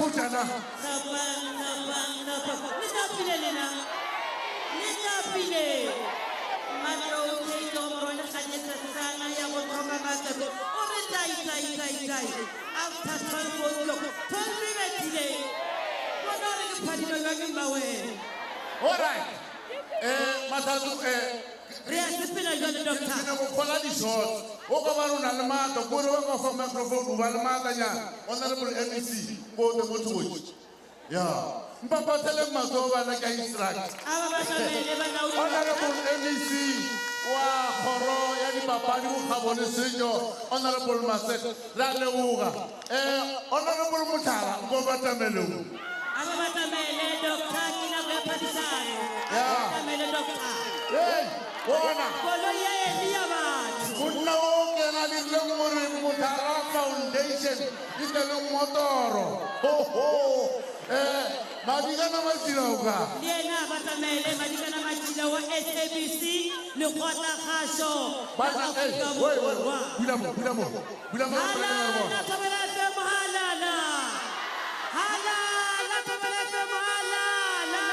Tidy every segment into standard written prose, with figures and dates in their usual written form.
phutana. Thapang, thapang, thapang. Le tapile lena. Le tapile. Matlou Kate wa morwa Lekganyetsa Tsana ya go thoma matseko. O re tai, tai, tai, tai. After 12 o'clock. 12 e bethile. Bona gore ke phadima jwang ke mmawena. All right. Eh, Mahlatso, eh, Re a sepela jwale, Doctor. Ke nyako kgola di-shots. O ka ba o na le maatla, kore wa ka fa microphone o ba le maatlanyana. Honorable MEC, ko te mo thotse. Ya. Mpapatheleng matsoho bana ke a instruct. A ba batamele balaodi. Honorable MEC wa kgoro ya dipapadi bokgabo le setšo Honorable Masek re a leboga. Eh, Honorable Motlhala nko batamele mo. A ba batamele doctor ke nako ya phadišano. Ya. Batamele doctor. Hey, bona. Koloi ya Elia batho. Monna o ke na dirileng gore Motlhala Foundation e tle le motoro. Ho ho. Eh, Madikana Matšila o ka. Le yena a batamele Madikana Matšila wa SABC Lekgotlakgašo la Banna, hey, Afrika woi, woi, Borwa. bula mo, bula mo, bula mo, Halala Thobela FM halala. Halala Thobela FM halala.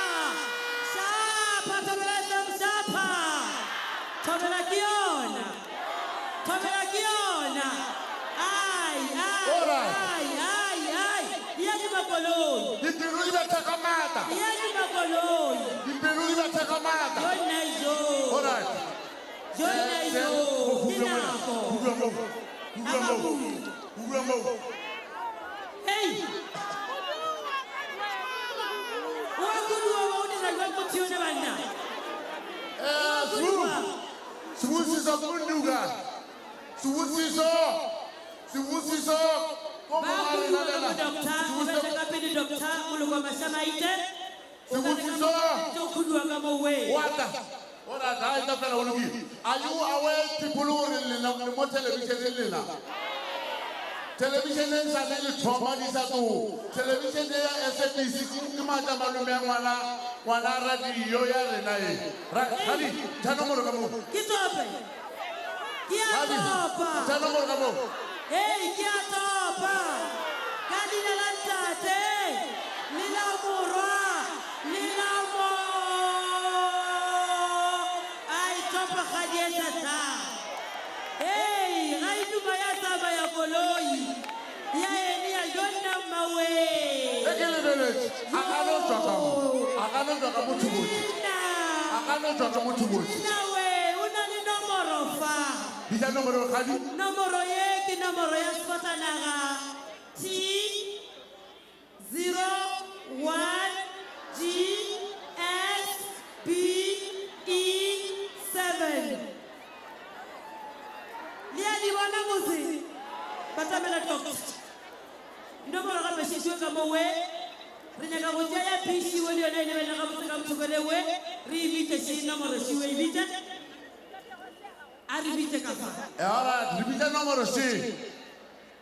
Shapa Thobela FM shapa. Thobela ke yona. Thobela ke yona. Ai ai Alright. ai ai ai. Ya di makoloi. Dipelo di betha ka maatla. Ya di makoloi. Dipelo di betha ka maatla. Yo nna jo. Alright. Jo nna jo. Ke nako. Bua mo. Bua mo. Bua mo. Hey. Wa kuduwa wa o dira jwang motho yone banna? Eh, Sbu. Sibusiso Kunduka. Sibusiso. Sibusiso. Ko Ba mo kuduwa ka mo arena doctor, o bete ka pele doctor Moloko Mashamaite. O ka Sibusiso. tlo kuduwa ka mo we. Wata. Ora da ita fela o lokile. Are you aware people gore lena le mo television lena? Television e sa le le thoma di sa tlo. Television ya SABC ke maatla malome ya ngwana ngwana radio ya rena e. Ra Radi, tha nomoro ka mo. Ke tope. Ke a Radi, topa. tha nomoro ka mo. Hey, ke a topa. Ka leina la Ntate, le la Morwa, le la Mo. Ai, topa ga di etsa tla. Hey, ga e duma ya tsamaya koloi. Ya ene ya yo nna mmawe. E ke lebeletse. A ka no tswa ka mo. A ka no tswa ka motho botse. Nna. A ka no tswa ka motho botse. Nna we, o na le nomoro fa. Bitsa nomoro kgadi. Nomoro ye ke nomoro ya sefatanaga T 0 1 G S B E 7. Le a di bona motse? Batamela doctor. Nomoro gape šešiwe ka mo we. Re nyaka go tšea ya P šiwe le yona e lebelele gabotse ka mothoko le we. Re e bitše še nomoro šiwe e bitše. A re bitše ka fa. Alright, re bitša nomoro še.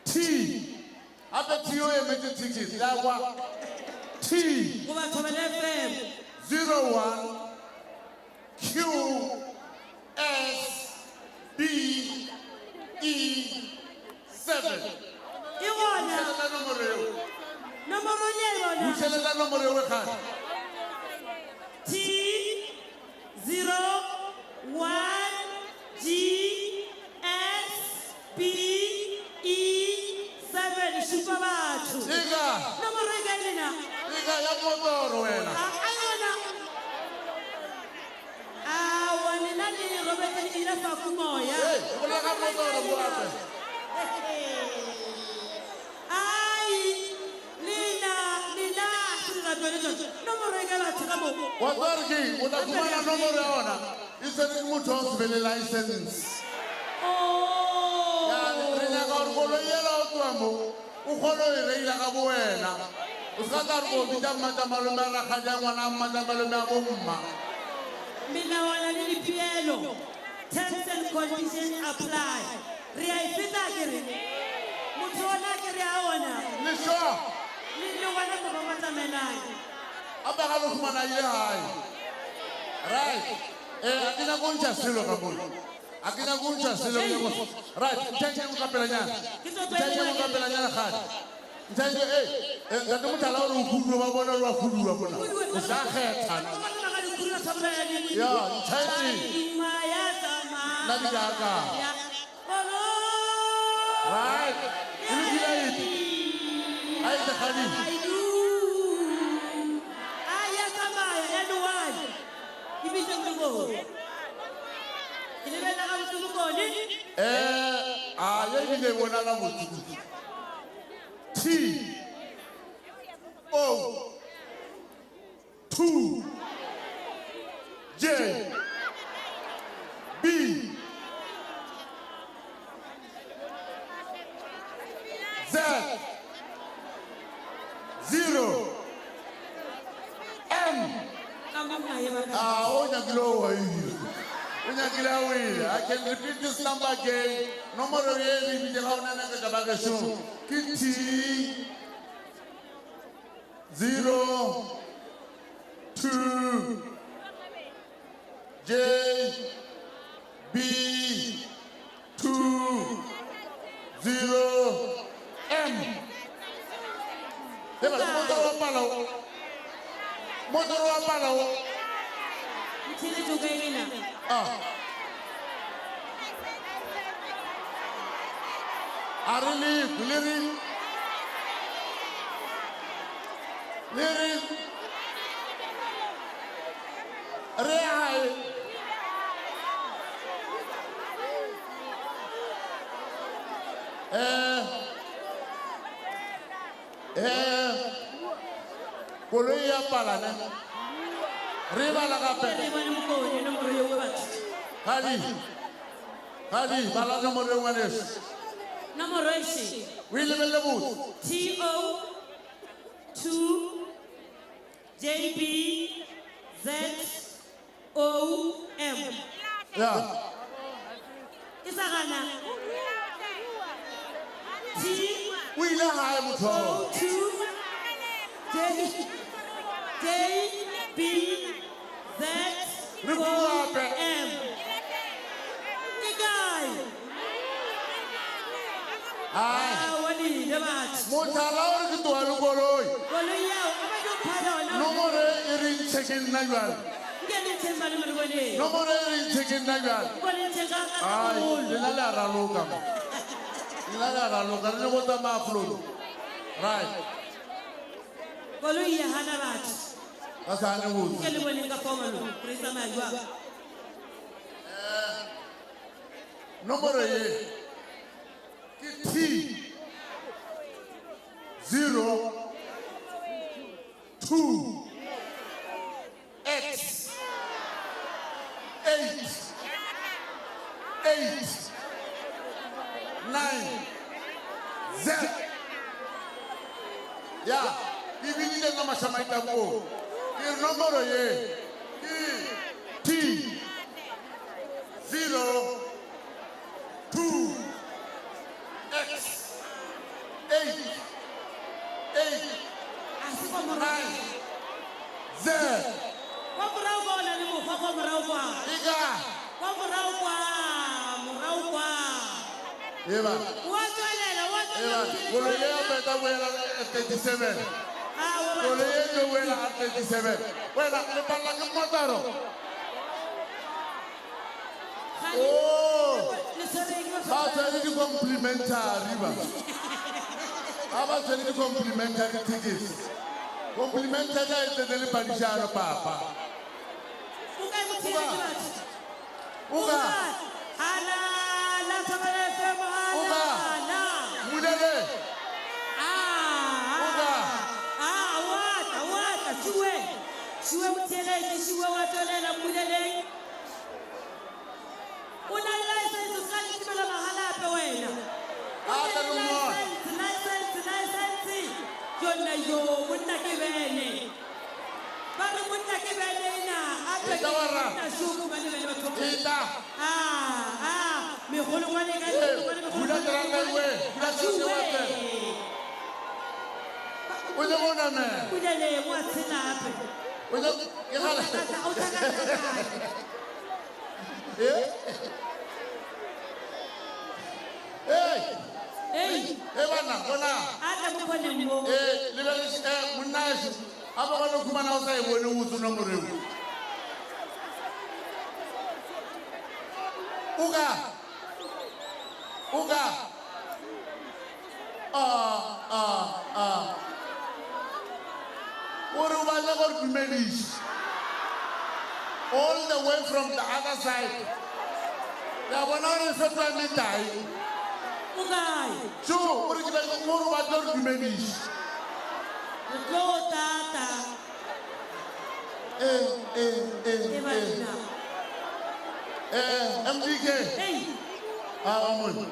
T. Gape T o emetše ticket. Le a kwa? T. Goba Thobela FM. 01 Q S B E 7. E gona. Bušeletša nomoro eo. Nomoro le e bona. Bušeletša nomoro eo kgale. T 0 1 G S B E 7 šupa batho. Eka. Nomoro e kae lena? Eka ya motoro wena. A a yona. Aowa lena le robetse le ile fa ku moya. Hey, o bolela ka motoro mo gape. Ai, lena lena se le ratone tsone. Nomoro e kae batho ka mo? Wa tseba gore ke eng? O tla fumana nomoro ya ona e tshwere ke motho wa go se be le license. Oh. Ya, re nyaka gore koloi yela o tloga mo o kgone go e reila ka bo wena. O se ka tla re ko bitsa mmatla malome a rakgadi a ngwana a mmatla malome a bomma. Melawana le dipeelo, terms and conditions apply. Re a e feta akere? Motho ona akere a ona. Le sure? Le le gona mo ba batamelang. A ba ga lo fumana ile hae. Right. Eh, a ke nyako ntšha selo ka mo. A ke nyako ntšha selo ke nyako. Right, ntšha ka pelanyana. Ke tlo Ntšha pele ka pelanyana gale. Ntate, eh, eh, ntate Motala o re o fuduwa, ba bona gore wa fuduwa mona. O sa kgetha. Ya, ntate. Nna di ka. Right. E lokile a ete. A ete kgadi. Eh, a ye ebile e bonala botse kudu. T O 2 J B Z 0 M. Ah, o nyakile o waile. O nyakile a wele. I can repeat this number again. Nomoro ye re bile ga ona naka ka ba gešo. Ke T 0 2 J B 2 0 M. Eba, motoro wa pala o. Motoro wa pala o. Ah. A re lekwe, le re le re re gae. Eh eh koloi ya pala ne. Re bala gape. Gadi. Gadi, bala nomoro e ngwaneso. Nomoro e še. O e lebelele botse. T O 2 J B Z O M. Ya. E sa gana. T O ile gae motho wa O bona. 2 J J B Z Re O bua gape. M. Ke kae? Ai. Aowa le ile batho. Mothala o re ke tloga le koloi. Koloi yao, a ba tlo pha yona. Nomoro e re ntshe ke nna jwale. Nke le ntsheng ba le mo re boneng. Nomoro e re ntshe ke nna jwale. Ko le ntsheng ka ka Ai, bogolo. lena le a raloka mo. Lena le a raloka, re le go tsamaya flolo. Right. Koloi ya hana batho. Ba sa hane botse. Nke le boneng ka fao malome, re tsamaya jwang. Nomoro ye ke T 0 2 X 8 8 9 Z. Ya, ke biditše nna Mašamaita koo. Ke re nomoro ye ke T 0 2 X 8 8 A se kwa morago. 9 Z. Kwa morago kwa o na le mokgwa kwa morago kwa. E ka? Kwa morago kwa, morago kwa. Eba. Wa tswelela, wa Eba, tswelela. koloi ya peta boela at 37. Ah, wa Koloi batho. e tlo boela at 37. Wena, le palla ke motoro. Gane. Oh. Le tshwereng ba Ba tshwere di-complimentary ba. Ba ba tshwere di-complimentary tickets. Complimentary a e tsene le padišano papa. O kae motheletši batho? O ka? Hala, la Thobela FM, O ka? hala. Mmulele. Ah, O ka? ah, wa tla, wa tla, šuwe. Šuwe motheletši, šuwe wa tswelela mmuleleng. O na le license, o ska le thibela mahala hape wena. O A na tla le re mmone. license, license, license. Yo nna yo, monna ke bene. Ba re monna ke bene ena. Ape Eta ke wa ra. monna šoko ba le bene batho. Eta. Ah, ah, megolongwane ka Eh, megolongwane, bula megolongwane, terata e we, bula terata e we Šuwe. O nyaka go namela. Mmuleleng, wa tshela hape. O nyaka, ke gale. O tlhakatlhakane. Eh? Hey. Ei. E banna, bona. A tla mo khoneng mo. E, lebelele, eh, monnaešo, a ba gone khumana o sa e bone o tse nomoro eo. O ka? O ka? Ah, ah, ah. O re o batla go re dumediša. All the way from the other side. Le a bona gore e fetola metlae. O kae? Tšo, o re ke batla o re o batla go re dumediša. Re tlo tata. Eh, eh, eh, E eh. banna. Eh, MDK. Hey. Ah, wa mone.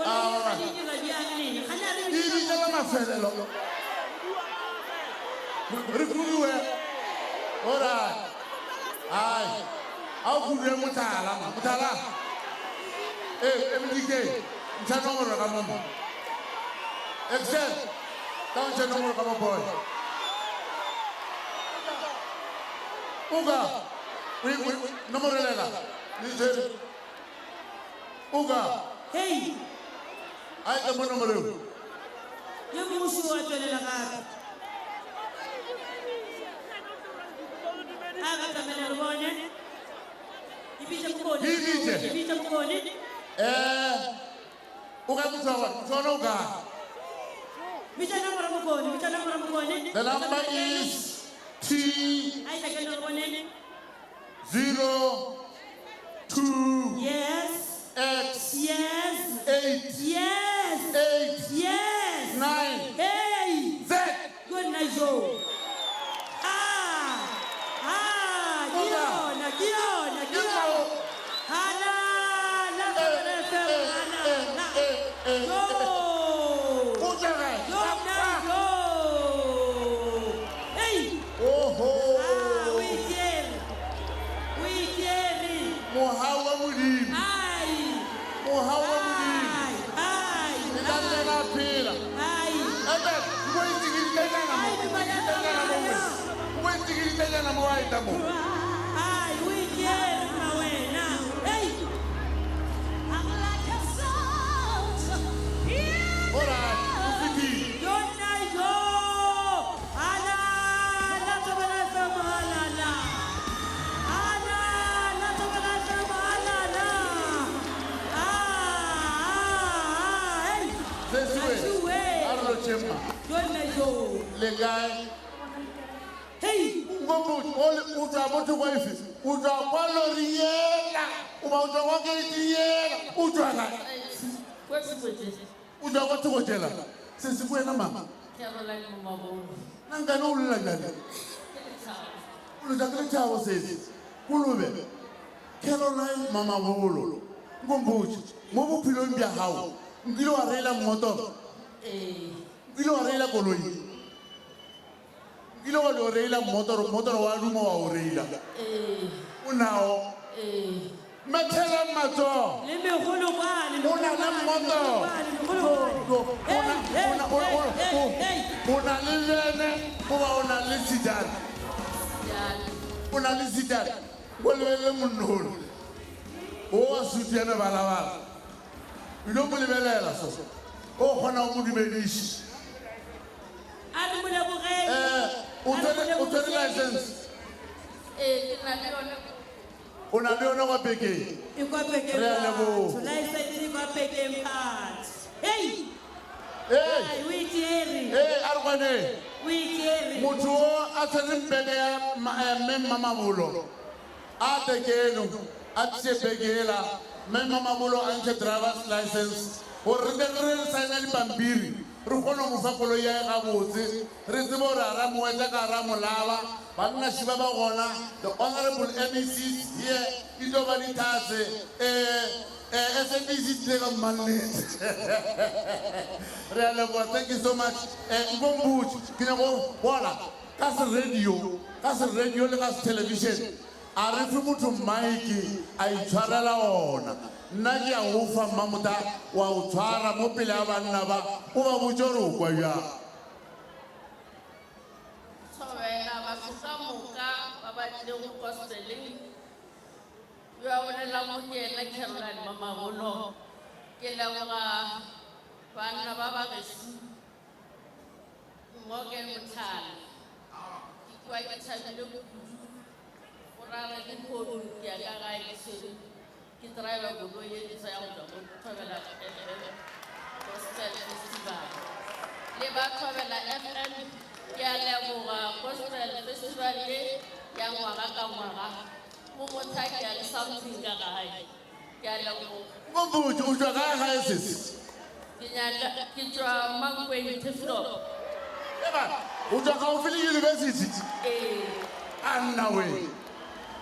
Ah, Di dira bjang lena? Gane a re E bitša la mafelelo. Re kuduwe. Alright. Ai. A o kuduwe motala, ma. Motala. Eh, MDK. Ntsha nomoro ka mo. Excel. Ka o ntsha nomoro ka mo boy. Uga. Wi wi nomoro lela. Ni tse. Uga. Hey. A e mo nomoro eo. Yo mongwe šo wa tšwelela gape. A ka tlamela re bone. E bitša bokone. E bitše. E bitša bokone. Eh. O ka motho wa gona, motho wa gona o kae? Bitša nomoro bokone, bitša nomoro bokone. The number is T A e tla ke re bone. 0 2 Yes. X Yes. 8 Yes. 8 Yes. 9 Hey. Z. Yo nna jo. Ah. Ah, ke Oka. yona, ke yona, ke Ke yona. mao. Halala, Eh, FM, eh, halala. eh, eh, Yo. O tswa kae? Yo nna jo. Hey. Oho. Ah, o ikere. O ikere. Mohau wa Modimo. Ai. Mohau wa Modimo. Ai. Ai. E ka nna la phela. Ai. Ebe, o itsikiditanyana mo. Ai, Itsikiditanyana mo. O itsikiditanyana mo wa eta mo. Ai, o ikere mma wena. Hey. Alright, o fetile. Yo nna jo. Halala, Thobela FM, halala. Halala, Thobela FM, halala. Ah, ah, ah, hey. Sesiwe. Sesiwe. A re lo tšhemma. Yo nna jo. Le kae? Hey. Nkompotse, o le- o tswa mo thoko efe? O tswa kwa lori yela, goba o tswa kwa kereiti yela? O tswa kae? Kwa Thokotlela. O tswa kwa Thokotlela. Sesi ke wena mang? Caroline Mamabolo. Nna nkane o lla bjale? Ke lethabo. O letša ke lethabo sesi. Kolobe. Caroline Mamabolo. Nkompotse, mo bophelong bja gago, nkile wa reila mmotoro? Ee. Nkile wa reila koloi? Nkile wa dio reila mmotoro, mmotoro wa duma wa o reila? Ee. O nao? Ee. Methelang matsogo. Le megolokwane, O na le mmotoro. megolokwane, O na- o na- o- o- o- o na le bene goba o na le sedan? Sedan. O na le sedan. O lebelele monnolo. O wa sutu ya mebalabala. O ile mo lebelela so. O kgona go mo dumediša. A re mo lebogeng. Eh, o tshwere o tshwere license. Ee, ke na le yone. O na le yone kwa bekeng. E kwa bekeng Re a leboha. batho. License e kwa bekeng batho. Hey! Hey! Ai, o ikere. Hey, a re kwane. O ikere. Motho o a tshwereng beke ya mme Mamabolo. A tle keno, a tlise beke ela, mme Mamabolo a ntshe driver's license gore re tle re re saena dipampiri, re kgone go mo fa koloi ya gabotse, re tsebe gore a ra mo wetsa ka ra molaba. Banna šiba ba gona, the honorable MECs here, e tlo ba dithatse, SABC tlile ka mmannete. Re a leboha, thank you so much. Nkompotse, ke nyaka go bona ka se radio, ka se radio le ka se television, a re fe motho mic a itshwarela ona. Nna ke a go fa mmamota wa o tshwara mo pele a banna ba, o ba botse gore o kwa bjang. Thobela batho ka moka ba ba tlilego gospeleng. Yo a bolelang ke yena Caroline Mamabolo. Ke leboga Banna ba ba gešo, Morgan Motlhala, ke kwa ke thabile kudu go ra re lehono ke ya ka gae ke swere ke driver koloi ye ntshwa ya go tšwa go Thobela FM Gospel Festival. Le ba Thobela FM ke a leboga Gospel Festival ye ya ngwaga ka ngwaga. Mo motha ke ya le something ka gae. Ke a leboga. Moputso, o tšwa kae gae sesi? Ke nyaka ke tšwa Mankweng Turfloop. Eba, o tšwa gaufi le university? Ee. Anna we.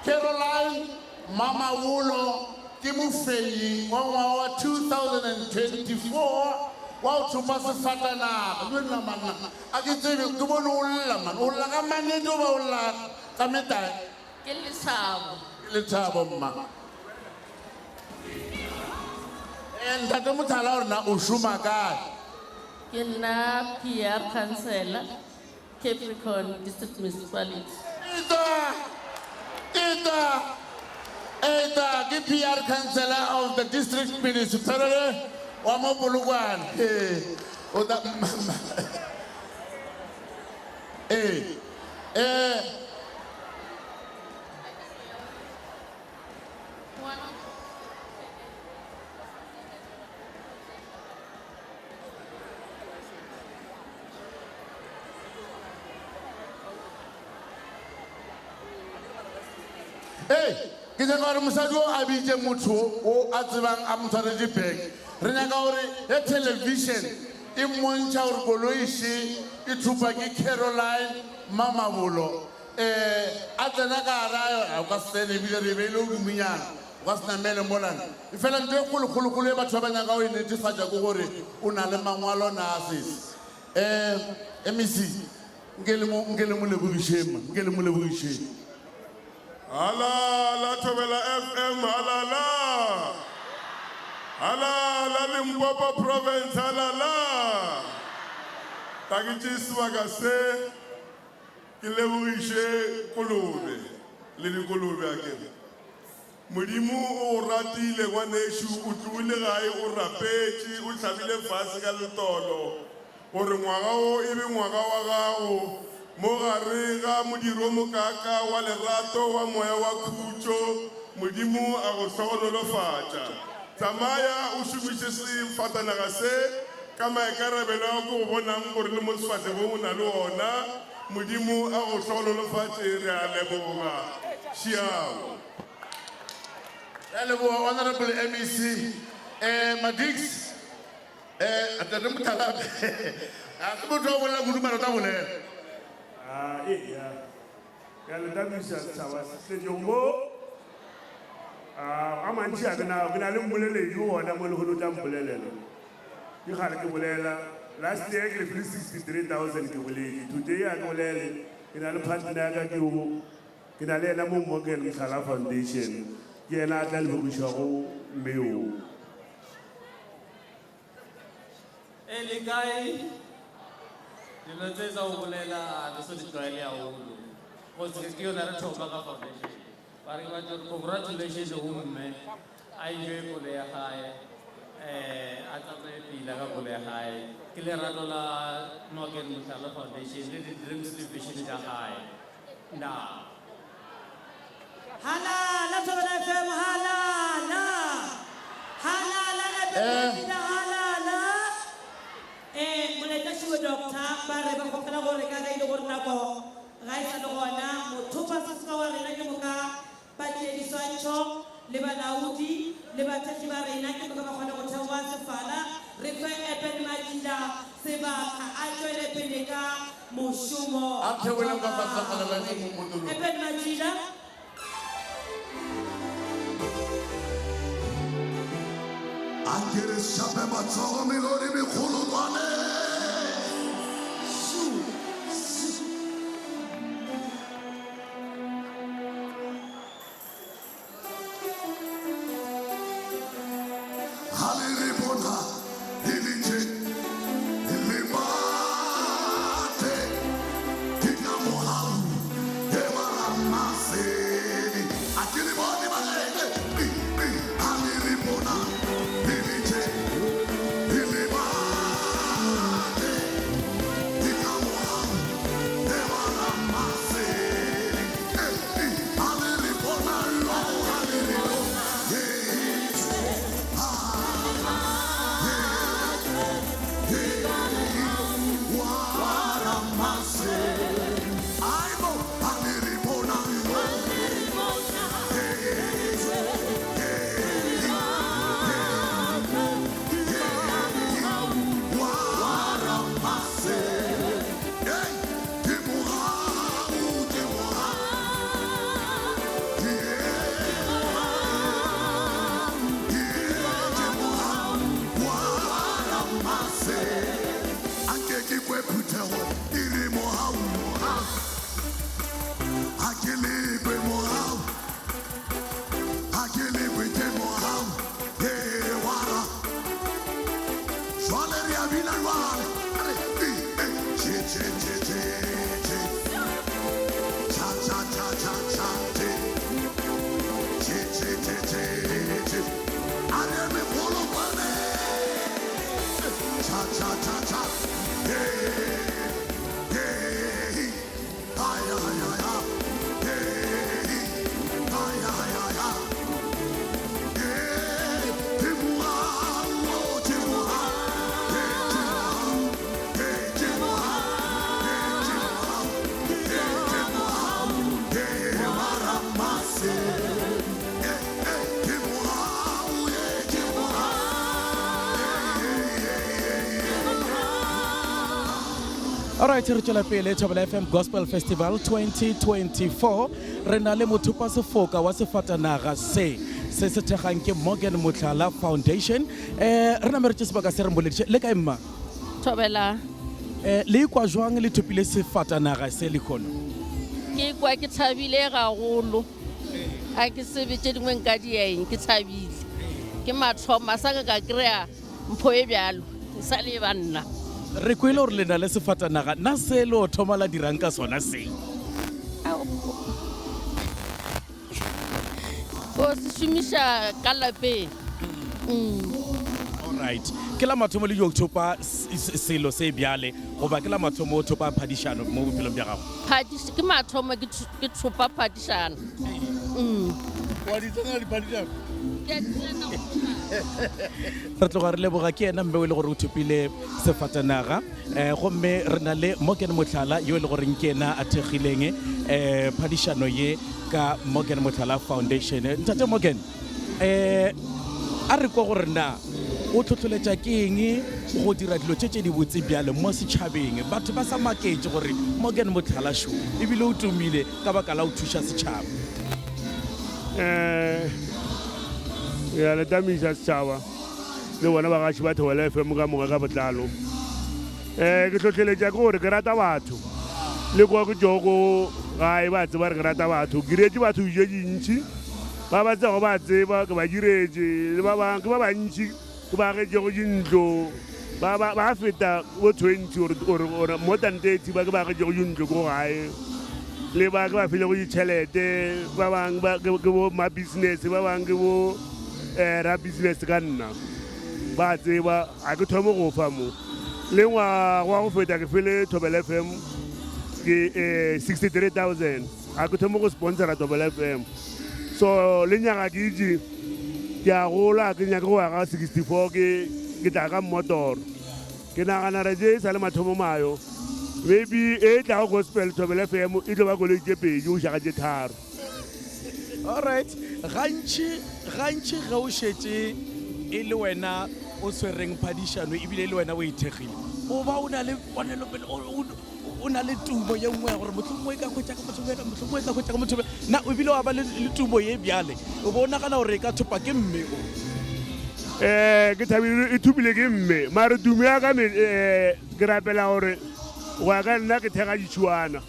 Caroline Mamabolo ke mofenyi wa ngwaga wa 2024 wa go thopa sefatanaga. Yo nna manna, a ke tsebe, ke bone o lla man. O lla ka mannete goba o lla ka metlae? Ke lethabo. Ke lethabo mma. Eh, ntate Mothala o rena o šoma kae? Ke nna PR councillor, Capricorn District Municipality. Eta, eta, eta, ke PR councillor of the district municipality wa mo Polokwane. Ee, o tla, ee, eh, Ee, ke nyaka gore mosadi o a bitše motho o a tsebang a mo tshwaretše bag. Re nyaka gore ge television e mmontšha gore koloi še e thupa ke Caroline Mamabolo, um a tsena ka gare a yona, o ka se tsene ebile re e beile godimonyana, o ka se namele molana. Efela ntho e kgolokgolokgolo e batho ba ba nyaka go e netefatša ke gore o na le mangwalo na sese. Um MEC, nke le mo, nke le mo lebogišeng ma, nke le mo lebogišeng. Halala Thobela FM halala. Halala Limpopo Province halala. Tla ke tšee sebaka se ke lebogiše kolobe le dikolobe a kere. Modimo o go ratile ngwanešu o tlogile gae o rapetše o hlabile fase ka letolo gore ngwaga wo e be ngwaga wa gago mo gare ga modiro o mokaaka wa lerato wa moya wa khutšo Modimo a go hlogonolofatša. Tsamaya o šomiše sefatanaga se ka maikarabelo ao ke go bonang gore le mo sefahlegong o na le ona. Modimo a go hlogonolofatše re a leboga. Šiao. Re a leboga Honourable MEC. Eh, Madix, eh, Ntate Motalabe, ga se motho wa go bolela kudu mara o tla bolela. Ah, eya. Ke a le tamiša setšhaba se tletšego mo. Ah, a mantši a ke na, ke na le mmoleledi o gona mo lehono o tla mpolelela. Ke kgale ke bolela. Last year ke lefile 63,000 ke boletše. Today a ke bolele. Ke na le partner ya ka ke o Ke na le yena mo Morgan Mhlala Foundation. Ke yena a tla lebogišwago mme yo. E le kae? Dilo tse tsa go bolela a re so di tlwaele haholo. Go ke yona re thoma ka foundation. Ba re ke batla gore congratulations go mme a enjoy koloi ya gae. Eh a tsamaye pila ka koloi ya gae. Ke lerato la Morgan Mhlala Foundation le di-dreams le vision tša gae. Na. Halala Thobela FM halala. Halala Epela halala. Eh molaetša šiwe doctor ba re ba kgopela gore ka ge e le gore nako ga e sa le gona mothopa sefoka wa rena ke moka ba tšee diswantšho le balaodi le bathekgi ba rena ke moka ba kgone go theoga sefala re fe Eben Madila sebaka a tšwele pele ka mošomo A wa theoeleng ka fase ga gagwe. lebatsi mo motorong. Eben Madila. A ke re šape matsogo melodi mekgolokwane. Ga le re bona le letše le mathe, ke ka mogau ge ba Ramasedi. A ke le bone ba eme, pi, pi. Ga le re bona le letše le mathe. phuthego e re mohau, mohau. Ha ke lekwe mohau, ha ke lekwe ke mohau, ee wara. Jwale re a bina jwale, re e e che che che che che. Cha cha cha cha cha che. Che che che che che. A re megolo kwane. Cha cha cha cha. Hey hey. Ay ay ay ay. Hey. Ay ay ay ay. Hey. Ke mohau, oh, ke mohau. Hey, ke mohau. Hey, ke mohau. Hey, ke mohau. Hey, ke mohau. Hey, maramase. Hey, hey, ke mohau, hey, ke mohau. Hey, hey, hey, hey, hey. Alright, re tšwela pele Thobela FM Gospel Festival 2024. Re na le mothupa sefoka wa sefatanaga se se se thegang ke Morgan Motlhala Foundation. Eh re nameretše sebaka se re mbolediše le kae mma? Thobela. Eh le ikwa jwang le thopile sefatanaga se lehono? Ke ikwa ke thabile gagolo. A ke tsebe tše dingwe nka di eng, ke thabile. Ke mathomo a sa ka ka kry-a mpho e bjalo, e sa le e ba nna. Re kwele gore le na le sefatanaga, na se lo thoma la dirang ka sona se? Go se šomiša ka lapeng. Alright. Ke la mathomo le yo thopa selo se bjale goba ke la mathomo o thopa phadišano mo bophelong bja gago? Phadiš, ke mathomo ke ke thopa phadišano. Wa di tsenela diphadišano? Ke a di tsena go Re tloga re leboga ke yena mme o e le gore o thopile sefatanaga um gomme re na le Morgan Mohlala yo e le goreng ke yena a thekgileng um phadišano ye ka Morgan Mohlala Foundation. Ntate Morgan, um a re kwa gore na o tlhotlholetša ke eng go dira dilo tše tše dibotse bjale mo setšhabeng, batho ba sa maketše gore Morgan Mohlala šo ebile o tumile ka baka la go thuša setšhaba. Um ke a le tamiša setšhaba le bona bagaši ba Thobela FM ka moka ka botlalo. Um ke hlohleletša ke gore ke rata batho le kwa ke tšwago ko gae ba tseba gore ke rata batho. Ke diretše batho dijo tše dintši, ba ba tsebago ba tseba ke ba diretše, le ba bangwe ke ba bantši ke ba agetšego dintlo, ba ba ba feta bo 20 or or or more than 30 ba ke ba agetšego dintlo ko gae, le ba ke ba filego ditšhelete, ba bangwe ba ke ke bo ma business, ba bangwe ke bo eh ra business ka nna. Ba tseba ga ke thome go fa mo. Le ngwaga wa go feta ke file Thobela FM ke eh 63,000. Ga ke thome go sponsora Thobela FM. So le nyaga ke itše ke a gola, ke nyake go aga 64 ke ke tla ka mmotoro. Ke nagana re je e sa le mathomo mayo. Maybe e tlago gospel Thobela FM e tlo ba koloi tše pedi go iša ga tše tharo. Alright, gantši gantši ge o šetše e le wena o swereng phadišano ebile e le wena o e thekgile, o ba o na le ponelopele, o, o, o na le tumo ye nngwe ya gore mohlomongwe e ka hwetša ka motho bjale, mohlomongwe e ka hwetša ka motho bjale. Na o bile wa ba le, le tumo ye bjale, o bo o nagana gore e ka thopa ke mme o? Eh, ke thabile e thopile ke mme, mare tumo ya ka me, eh, ke rapela gore go ya ka nna ke thekga ditšhuana.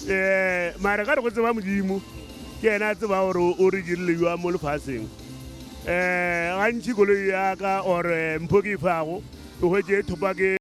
Eh, mare ka re go tseba Modimo, ke yena a tseba gore o re dirile jwang mo lefaseng. Eh, gantši koloi ya ka or eh, mpho ke e fago, e hwetše e thopa ke.